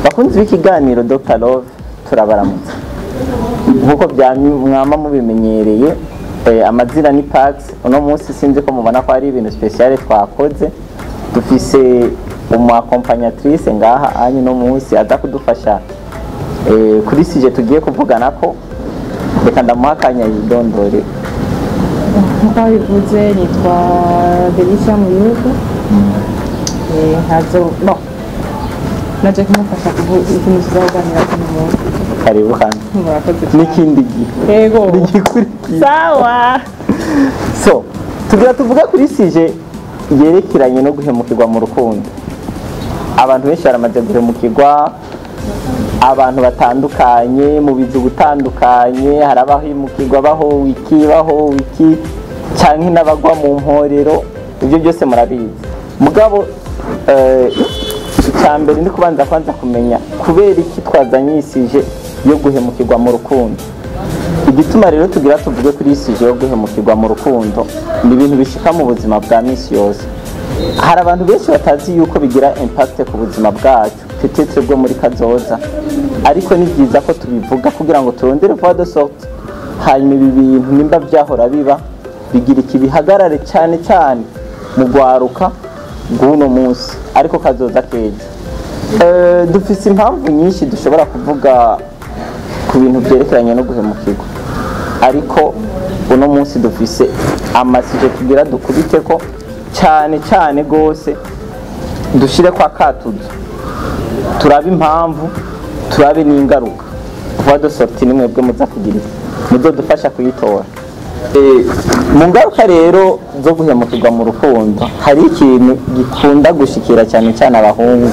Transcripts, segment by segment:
Bakunzi b'ikiganiro Dr Love, turabaramutsa nkuko mwama mubimenyereye. Amazina ni Pax. Uno munsi sinzi ko mubona ko ari ibintu spécial twakoze. Dufise umu accompagnatrice ngaha anyu no munsi aza kudufasha kuri sujet tugiye kuvugana ko. Reka ndamuha akanya yidondore. Nkuko wabivuze, nitwa Delicia Muyugu. Nkazo bon naje kumufasha kuvuga ikintu tuzaganira kuno munsi. Karibu kandi. Murakoze cyane. N'ikindi gihe. Yego. Nigikurikiye. Sawa. So tugira tuvuge kuri sujet yerekeranye no guhemukirwa mu rukundo. Abantu benshi baramaze guhemukirwa, abantu batandukanye mu bizu butandukanye. Hari abahemukirwa bahowe iki, bahowe iki, canke n'abagwa mu mporero. Ibyo byose murabizi. Mugabo icya mbere ni kubanza kwanza kumenya kubera iki twazanye iyi sujet yo guhemukirwa mu rukundo. Igituma rero tugira tuvuge kuri iyi sujet yo guhemukirwa mu rukundo ni ibintu bishika mu buzima bwa misi yose. Hari abantu benshi batazi yuko bigira impact ku buzima bwacu, peut-être bwo muri kazoza, ariko ni byiza ko tubivuga kugira ngo turondere voie de sortie. Hanyuma ibi bintu nimba byahora biba, bigira iki bihagarare, cyane cyane mu rwaruka rw'uno munsi ariko kazoza keza. Dufise impamvu nyinshi dushobora kuvuga ku bintu byerekeranye no guhemukirwa, ariko uno munsi dufise ama sujets tugira dukubite ko cyane cyane gose, dushire kwa katuzo, turabe impamvu, turabe n'ingaruka. Voie de sortie ni mwebwe muza kugira iki, muzodufasha kuyitora. Mu ngaruka rero zo guhemukirwa mu rukundo, hari ikintu gikunda gushikira cyane cyane abahungu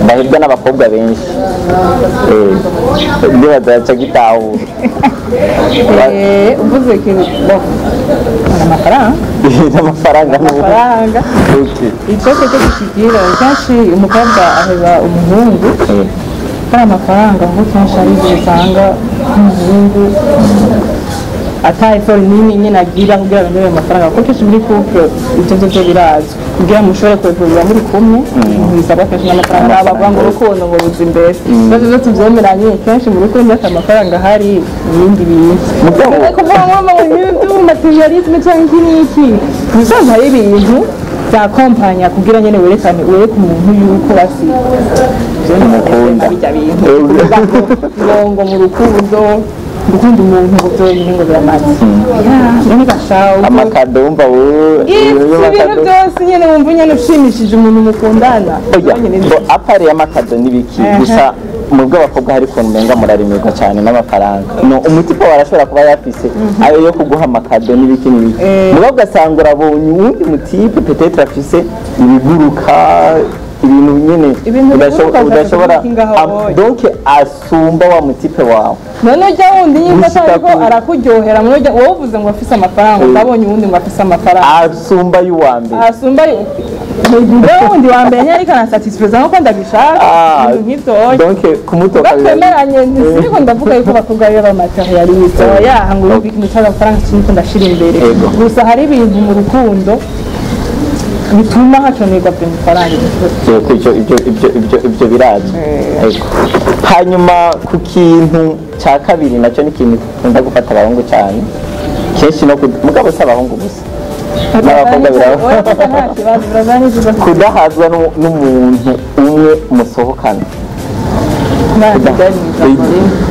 bahebwa n'abakobwa benshi. Ndibaza yaca gitahura. Uvuze ikintu bon, amafaranga. N'amafaranga n'ubu. Amafaranga. Icyo cyo gishikira kenshi umukobwa aheba umuhungu kari amafaranga, kuko kenshi ari igihe usanga nk'umuhungu ata effort nini nyine agira kugira ngo ayo mafaranga, kuko kenshi muri couple ibyo byo birazwi, kugira ngo mushobore kwevurira muri kumwe ibintu bisabwa kenshi n'amafaranga. Ntabwo bavuga ngo urukundo ngo ruza imbere, ibibazo byo tubyemeranye, kenshi mu rukundo iyo ata amafaranga ahari ibindi bintu. Kuvuga ngo ibintu matérialisme cyangwa iki n'iki, ibisanzwe hari ibintu byakompanya kugira nyene werekane, wereke umuntu yuko basi Umukunda. Bijya bintu kuvuga ngo mu rukundo, gukunda umuntu ngo byonyine ngo biramaze, none gashawe. Ama cadeaux, wumva wowe ibintu byose nyene wumva nyene ushimishije umuntu mukundana. Oya. Byonyine. Ngo à part y'ama cadeaux n'ibiki gusa, mu bw'abakobwa hari ukuntu umenga murarimirwa cyane n'amafaranga. No umu type warashobora kuba yafise ayo yo kuguha ama cadeaux n'ibiki n'ibiki, mugabo ugasanga urabonye uwundi mu type peut-être afise ibiguruka, ibintu nyene Ibintu biguruka. Udashobora Ushaka ngaho wowe. Donc asumba wa mu type wawe. None ujya wundi nyine Gushika atariko arakuryohera muri ujya wowe uvuze ngo afise amafaranga, ndabonye uwundi ngo afise amafaranga asumba y'uwa mbere. Asumba ujya wundi wa mbere nyine, ariko anasatisfeza nkuko ndabishaka. Ah, ibintu nk'ivyo oya. Donc kumutoka Batwemeranye, siniko ndavuga yuko abakobwa ariyo ba matérialistes, oya, ngo yumve ikintu cy'amafaranga kiniko ndashira imbere. Gusa hari ibintu mu rukundo bituma haconerwa byo mafaranga. Yego, ibyo birazwi. Yego. Hanyuma ku kintu cya kabiri, nacyo ni ikintu gikunda gufata abahungu cyane kenshi, no mugabo si abahungu gusa, n'abakobwa biraba. Oya, nta kibazo, birazana n'ikibazo. Kudahazwa n'umuntu umwe musohokana.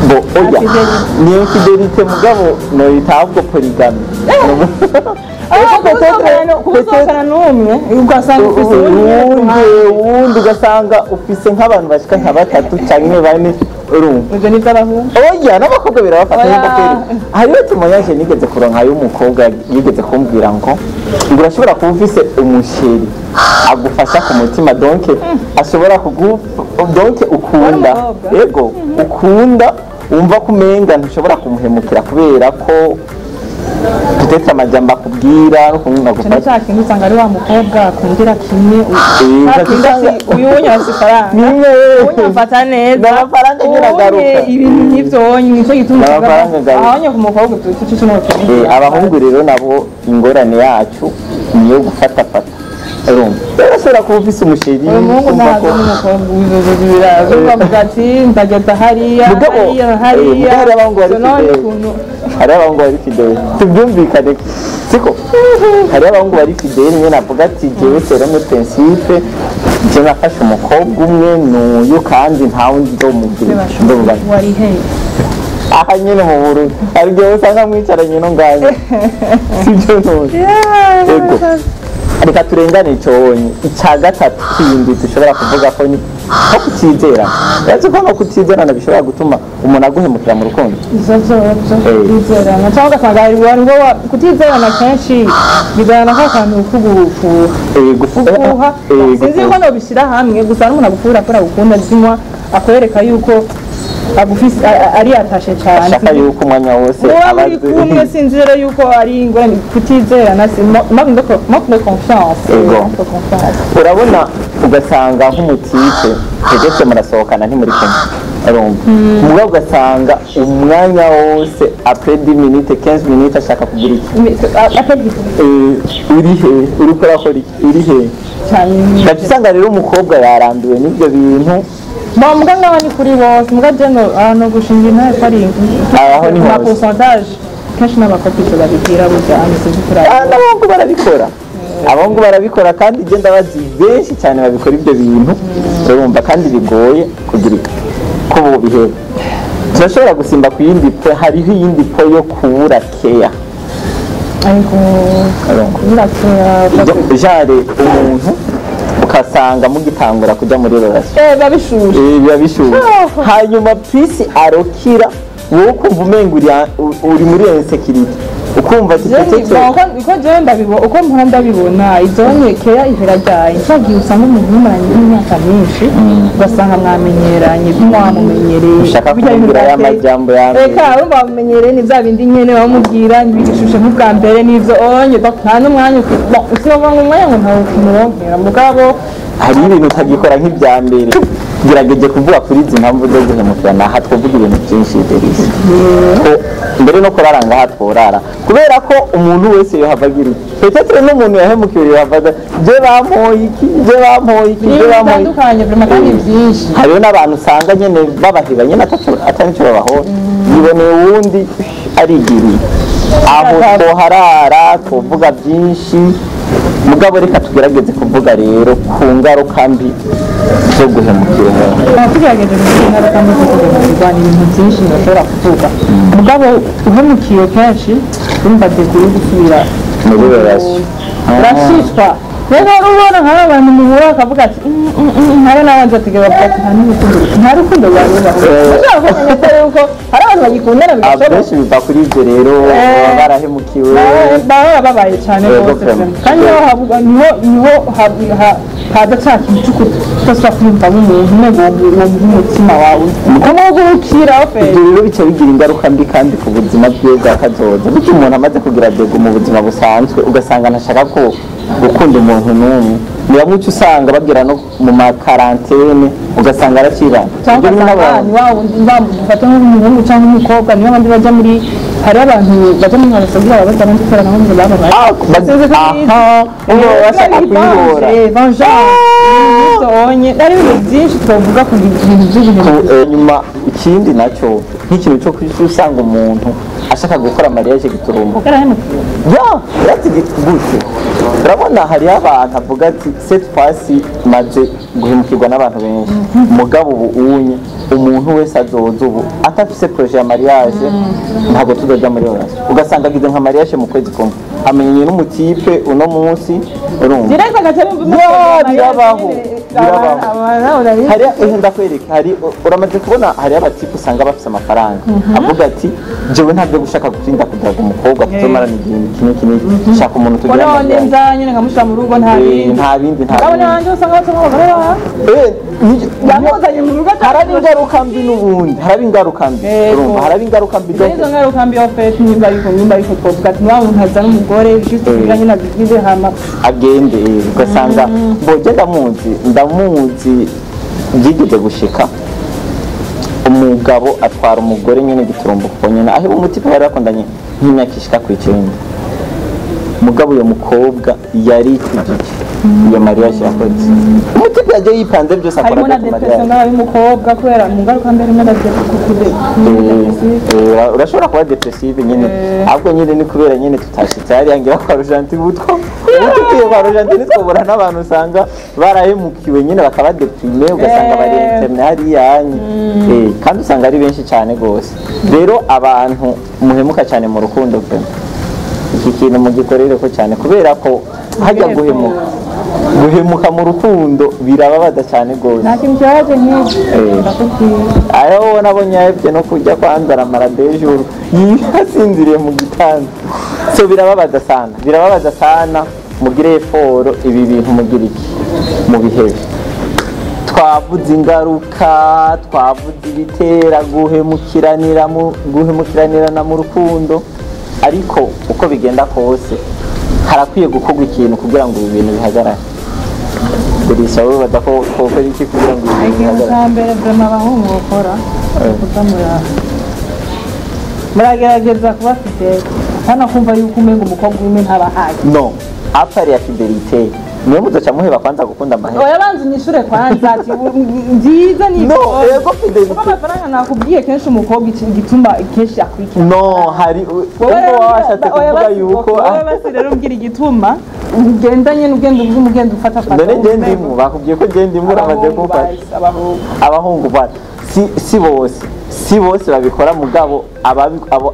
Bo oya, ni infidélité, mugabo noyita ahubwo polygamie. Kubusohokana n'umwe ugasanga ufise uwundi nyene ku uwundi ruhande. Uwundi ugasanga ufise nk'abantu bashika nka batatu canke bane, urumva. Ivyo ni ivy'abahungu. Oya, n'abakobwa birabafata. Oya. Nk'uko kweri hariho témoignage nigeze kuronka y'umukobwa yigeze kumbwira ngo urashobora kuba ufise umu chéri agufasha ku mutima, donc ashobora kugu donc ukunda. Wari umukobwa? Yego, ukunda, wumva ko umenga ntushobora kumuhemukira kubera ko peut-être amajambo akubwira n'ukuntu Cyane agufata. Cya kintu usanga ari wa mukobwa akundira kimwe, cya kintu ati uyu wunye afise ifaranga, Nimwe. uwunye amfata neza. N'amafaranga nyine agaruka. Uwunye ibintu nk'ivyo wonye, nicyo gituma usanga N'amafaranga agaruka. ahonye ku mukobwa utu cyo Abahungu rero nabo ingorane yacu ni iyo gufatafata. Urumva rero ashobora kuba ufise umu chéri. Uyu muhungu Kumva ntazi ko n'umukobwa w'ibyo biravuga ati ndageza hariya, Mugabo, hariya, mugabo hariya. hari abahungu bari So none fidèle. ukuntu Hari abahungu bari fidèle, tubyumvikane, siko? Hari abahungu bari fidèle nyine, avuga ati: "Jewe selon mes principes, je nafashe umukobwa umwe n'uyu, kandi nta wundi nzomubwira nzomubana." Wari he? Aha nyine mu Burundi hari igihe usanga mwicaranye no nganye, sibyo none? Ego, reka turengane ico wonye. Icya gatatu kindi dushobora kuvuga ko ni nko kutizerana. Urazi ko no kutizerana bishobora gutuma umuntu aguhemukira mu rukundo? Izo byo kutizerana, cyangwa ugasanga hari abantu bo kutizerana kenshi bizana ka kantu k'ugufuha. Gufuha. Gufuha. Sinzi ko nobishyira hamwe gusa, n'umuntu agufura akora gukunda zinywa, akwereka yuko agufise, ari atashe cyane. Ashaka yuko umwanya wose muba muri abazi. kumwe. Sinzi rero yuko ari ingorane kutizerana, si manque de confiance. Ego. Manque de confiance. Urabona, ugasanga nk'umu type tegetse murasohokana, ntimuri kumwe, urumva, mugabo ugasanga umwanya wose, après 10 minutes, 15 minutes, ashaka kugira iki? Uri he? Uriko urakora iki? Uri he? Cyane. Gaca usanga rero umukobwa yarambiwe n'ibyo bintu. Bon, muga ngaho ni kuri bose, muga je no no gushinga intare ko ari Aho ni ma hose. pourcentage kenshi n'abakobwa ivyo babibwira burya ameze kuri. Ah, n'abahungu barabikora, abahungu barabikora, kandi je ndabazi benshi cyane babikora ibyo bintu, urumva, kandi bigoye kugira ko bobiheba. Turashobora gusimba ku yindi point. Hariho iyindi point yo kubura keya. Ariko Urumva? kubura keya? Genre umuntu ukasanga mugitangura kujya muri relation, babishushe. Biba bishushe, hanyuma pisi arokira, wowe ukumva umenga uri muri insécurité, ukumva ati peut-être. Uko jewe ndabibona, uko mpora ndabibona, izonye keya ihera ryayo cyagiye usanga umuntu mumaranye nk'imyaka myinshi, ugasanga mwamenyeranye, mwamumenyereye. Ushaka Bijya bintu kumubwira bya ya majambo ya mbere. Reka, urumva bamumenyereye, ni bya bindi nyene bamubwira ntibigishushe nk'ubwa mbere n'ivyo onye. Donc nta n'umwanya bon, sinovuga ngo umwanya ngo ntawe ukumuronkera, mugabo Hari ibintu utagikora nk'ibya mbere. Gerageje kuvuga kuri izi mpamvu zo guhemukirana, aha twavuga ibintu byinshi, Delise, ko mbere no kurara ngaha tworara, kubera ko umuntu wese yohava agira iki, peut-être n'umuntu yahemukiwe yohava aza: "Je bampoye iki, je bampoye iki, je ibintu bampoye iki." bitandukanye vraiment kandi byinshi. Hariho n'abantu usanga nyene babaheba nyene atari nico babahora, yiboneye uwundi arigiriye. Aho twoharara twovuga byinshi, mugabo reka tugerageze kuvuga rero ku ngaruka mbi zo guhemukira umuntu. Tukaba tugerageje kuvuga ingaruka mbi zo guhemukirwa, ni ibintu byinshi ntashobora kuvuga, mugabo uhemukiwe kenshi urumva dégoût yo gusubira muri relation. Urashishwa rero, ubona nk'aba bantu muhura bakavuga ati hari n'abandi bategera bavuga ati nta n'urukundo, nta rukundo rwari rubaho." Ushobora kumenya neza yuko hari abantu bagikundana bigashoboka. Abenshi biva kuri ibyo rero, baba barahemukiwe. Baba bababaye cyane Yego, rwose. vraiment. Kandi niho havuga, niho haza cya kintu cyo kudasubira kwiyumvamo umuntu umwe ngo uwo umutima wawe ukamugurukira fe. Ibyo rero bica bigira ingaruka mbi kandi ku buzima bwiwe bwa kazoza. Bityo umuntu amaze kugira dégoût mu buzima busanzwe, ugasanga ntashaka ko gukunda umuntu n'umwe. Ni bamwe uca usanga bagera no mu ma quarantaine, ugasanga aracibana. Cyangwa Ibyo ni ugasanga n'abantu. ni wa wundi bamufata nk'umuhungu cyangwa umukobwa, niyo abandi bajya muri, hari abantu bajya muri basagira babaza abandi kubera nabo ngo bababaye. Ah, aha, umva, baba bashaka kuyihora. Vengeance, ari ibintu byinshi twavuga ku bintu by'ibintu. Nyuma ikindi nacyo, nk'ikintu cyo kwisi, usanga umuntu ashaka gukora mariage giturumbuka. Yarahemukiwe. Ya uretse gute, urabona hariho abantu avuga ati: "Cette fois-ci maze guhemukirwa n'abantu benshi, mugabo ubu unye umuntu wese azoza ubu atafise projet ya mariage, ntabwo tuzoja muri relation." Ugasanga agize nka mariage mu kwezi kumwe, amenyanye n'umu type uno munsi, urumva. Direct agaca. Ya, birabaho, birabaho. Hari ndakwereka, hari uramaze kubona hariho aba types usanga bafise amafaranga, avuga ati: "Jewe ntabyo gushaka gutinda kudraga umukobwa tuzomarana igihe iki n'iki n'iki, shaka umuntu tugira none mariage." Nza nyine nkamushyira mu rugo, nta bindi. Nta bindi, nta Ngabo bindi. nanjye usanga basa nk'abagore bawe yamuzanye mu rugo. Haraba ingaruka mbi n'ubundi, haraba ingaruka mbi. Yego. Urumva, haraba ingaruka mbi. Izo ngaruka mbi yo fait, nimba ariko twovuga ati niba umuntu azana umugore juste kugira nyine abigize hama agende, ugasanga mboge ndamuzi byigeze gushika, umugabo atwara umugore nyine giturumbuko nyine, aho umu type bari bakundanye nk'imyaka ishika ku 9. Mugabo uyo mukobwa yaricujije iyo mariage yakoze. Umutype yagiye yipanze byose, akora Harimo na byo ku depression mariage. Ngaho y'umukobwa, kubera mu ngaruka mbere harimo na depression. Urashobora kuba dépressive nyine. Ahubwo nyine ni kubera nyine tutashitse hariya ngira kwa Rojanti. Butwo ubu tugiye kwa Rojanti ntitwobora n'abantu usanga barahemukiwe nyine bakaba déprimé, ugasanga bari interne hariya nye. Kandi usanga ari benshi cyane rwose. Rero abantu muhemuka cyane mu rukundo, vraiment iki kintu mugikorere ko cyane, kubera ko hajya guhemuka mu rukundo birababaza cyane rwose. Nta kintu kibabaje nk'ibyo. Ndakubwiye. Aho ubona abonye yahebye no kurya kwanza, aramara dejuru asinziriye mu gitanda. So birababaza sana, birababaza sana. Mugire effort, ibi bintu mugira iki mu bihebe. Twavuze ingaruka, twavuze ibitera guhemukiranirana mu rukundo, ariko uko bigenda kose harakwiye gukorwa ikintu kugira ngo ibi bintu bihagarare. Gurisha wowe baza ko twokora iki kugira ngo ibi bintu Ikintu bihagarare? cya mbere vraiment abahungu bakora, kuza muragerageza kuba fidèle, hano kumva yuko umenga umukobwa umwe ntabahaye. Non, à part ya fidélité, niyo muzoca muheba kwanza gukunda amahera. Oya, banza unyishure kwanza ati nziza ni No, ego, fidélité. Kuko amafaranga nakubwiye, kenshi umukobwa igituma kenshi akurikira No, hari wowe ubwo rero waba washatse oya kuvuga basi, yuko wowe basi rero mbwira igituma ugenda nyine, ugenda uvuga, ugenda ufata fata. None je ndimwo, bakubwiye ko je ndimwo, uramaze Abahungu kumfata. basi, abahungu. Abahungu ba si bose babikora, mugabo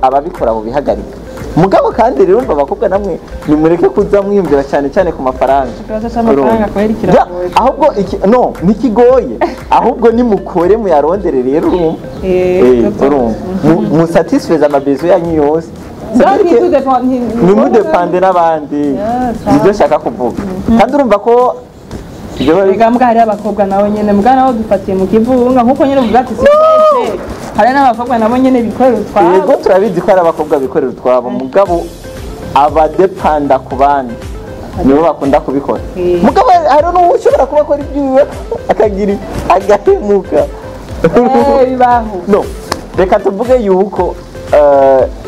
ababikora bubihagarika. Mugabo kandi rero umva, abakobwa namwe nimureke kuza mwiyumvira cyane cyane ku mafaranga. Ikibazo c'amafaranga kweri kiragoye. Ya, ahubwo iki no ntikigoye, ahubwo nimukore muyarondere rero, urumva. Urumva, musatisfeze amabesoins yanyu yose. Donc, Ntimudépende n'abandi. Nibyo nshaka kuvuga. Kandi urumva ko ibyo Rega mbwa hariho abakobwa nabo nyene, mbwa nabo dufatiye mu kivunga, nkuko nyene uvuga ati si bose, hari n'abakobwa nabo nyene bikorera utwabo. Yego, turabizi ko hari abakobwa bikorera utwabo, mugabo abadépenda ku bandi nibo bakunda kubikora. Mugabo hari n'uwo ushobora kuba akora ibyiwe akagira agahemuka. Bibaho. No, reka tuvuge yuko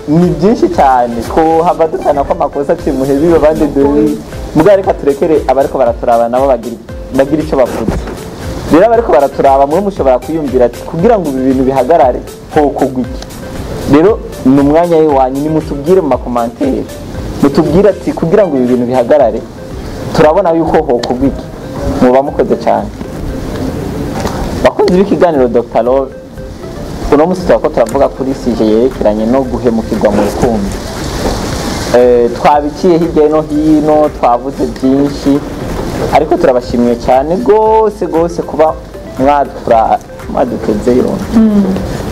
ni byinshi cyane ko hava dutana ko amakosa ati muhebiwe abandi dore. Mugabo reka turekere abariko baraturaba nabo bagira icyo bavuze. Rero abariko baraturaba, mwe mushobora kwiyumvira ati kugira ngo ibi bintu bihagarare hokorwa iki? Rero ni umwanya wanyu, nimutubwire mu macommentaires, mutubwire ati kugira ngo ibi bintu bihagarare turabona yuko hokorwa iki. Muba mukoze cyane, bakunzi b'ikiganiro Dr Love. Uno munsi turako turavuga kuri sujet yerekeranye no guhemukirwa mu rukundo. Twabiciye hirya no hino, twavuze byinshi, ariko turabashimiye cyane rwose rwose kuba mwaduteze yombi,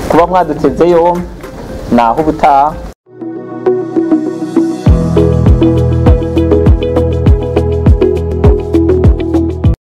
kuba mwaduteze yombi. Naho ubutaha.